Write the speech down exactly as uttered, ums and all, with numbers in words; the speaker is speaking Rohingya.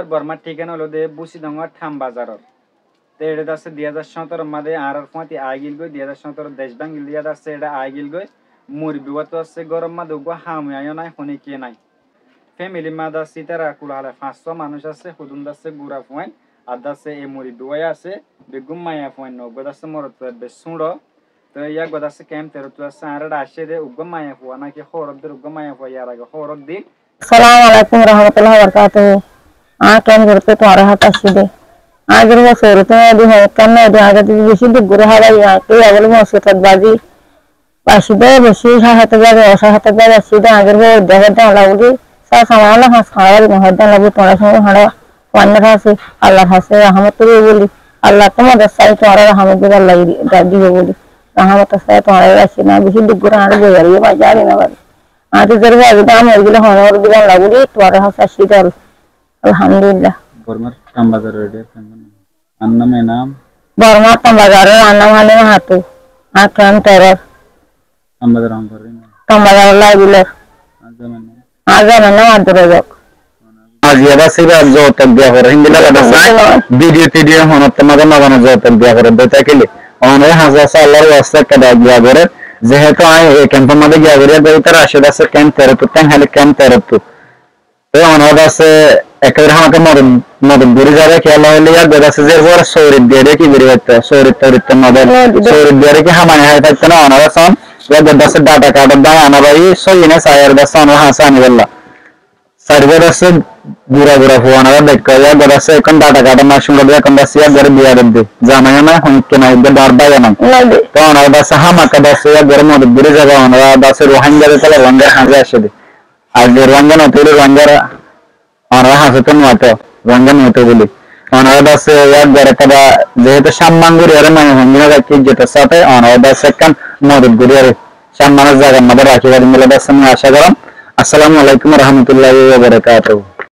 Bormár thíkana óilde Busidongor Tham Bazaror. Te eçé dase dui házar sóñtoro mazé añárar fúañti aáigil goi, dui házar sóñtoro dec báñgil dé yá dase eçé aáigil goi. Muribbi uwáttu asé góror mazé uggúa hamiyá yó nái, honíkka nái. Fémili mazé dase ítara kula hale fañs só manúic asé, hudún dase gura fuain, ar dase e muribbi uwá asé, beggún maiyafuain no, uggúa dase morotfuain bessúñço. Toi yá uggúa dase kemp teróttu dase añárar eçé aiccé dé uggúa maiyafua náki hóoródder uggúa maiyafua yar age hóoróddi. Assalamu alaikum warahmatullahi wabarakatuhu. Añí kemp teróttu tuáñrar hátá aiccí dé. Añí zerfua sóorit no dé, honíkka no dé, añí zerfua beci duk gorí hábai, añí kiyá bóli musibotot bazi. Bazi dé beci háhate bazi, osáhate bazi aiccí dé, añí zerfua dehó dé Allah bóli. Sá samalla hás hañra bari no hoódde Allah bóli, tuáñra sóñge hañra. Tuáñrar hásé, Allar hásé rahámot goríbo bóli. Allattú modot sai, tuáñra rahámot gorí Allah dibo bóli. Rahámot sai, tuáñra raikké na, beci duk gorí añáre boiyaré yó bái zari no fari. Añáre zerfua zodi añí mori gele hone gorí diba Allah bóli, tuáñrar hásé aiccí dé. Alhamdulillah. Bormár Tham Bazaror eçé kemp. Añár nam Enam. Bormár Tham Bazaror, añár nam Halima Hatu. Añí kemp teror. Tham Bazar hon gorí? Tham Bazaror laibilor. Añár zamai nam? Añár zamai nam Abdur Razak. Aijja dase ibá zoutok diya foré, híndilla dase. Zoutok. Bidiyo tidiyo honótte mazé no zane zoutok diya foré, dóita kile. Onoré hañsé asé Allar wasta ekka dua giya goré, zehetu añí e kempor mazé giya gorí, dóita Racid asé kemp teróttu, Tengháli kemp teróttu. Te onorá dase ekkebaré hámaká modot, modot gorí zaiba, kiyólla hoilé yá uggúa dase zerfua sóorit diyaré ki gorí faitto, sóorit torit no dé. Sóorit diyaré ki hámani hái faitto na, onorá son, yá uggúa dase dhata kador dam ana bái, sóiyi né saiyaré dase onorá hañsé aníbolla. Sairgúa dase gura gura fua onorá deikkó, yá uggúa dase ekkán dhata kador na cúñço dé, ekkán dase yá uggúare biya dé. Zamai yó nái, honíkka nái, uggúa dhoóñr bái yó nái. Te onorá dase hámaká dase yá uggúare modot gorí zaiba, onorá dase Ruáingga dé, tóile Ruáinggar hañsé aiccí dé. Ar ze Ruáingga no óile Ruáinggar onorá hañsóttu nuaitó, Ruáingga nuaitó bóli. Onorá dase yá uggúare kada, zehetu samman gorí aré maiyafuain gín rakí izzotor sáte, onorá dase ekkán modot gorí aré sammanor zagar mazé rakí faribá bóli dase añí acá gorí. Assalamu alaikum warahmatullahi wabarakatuhu.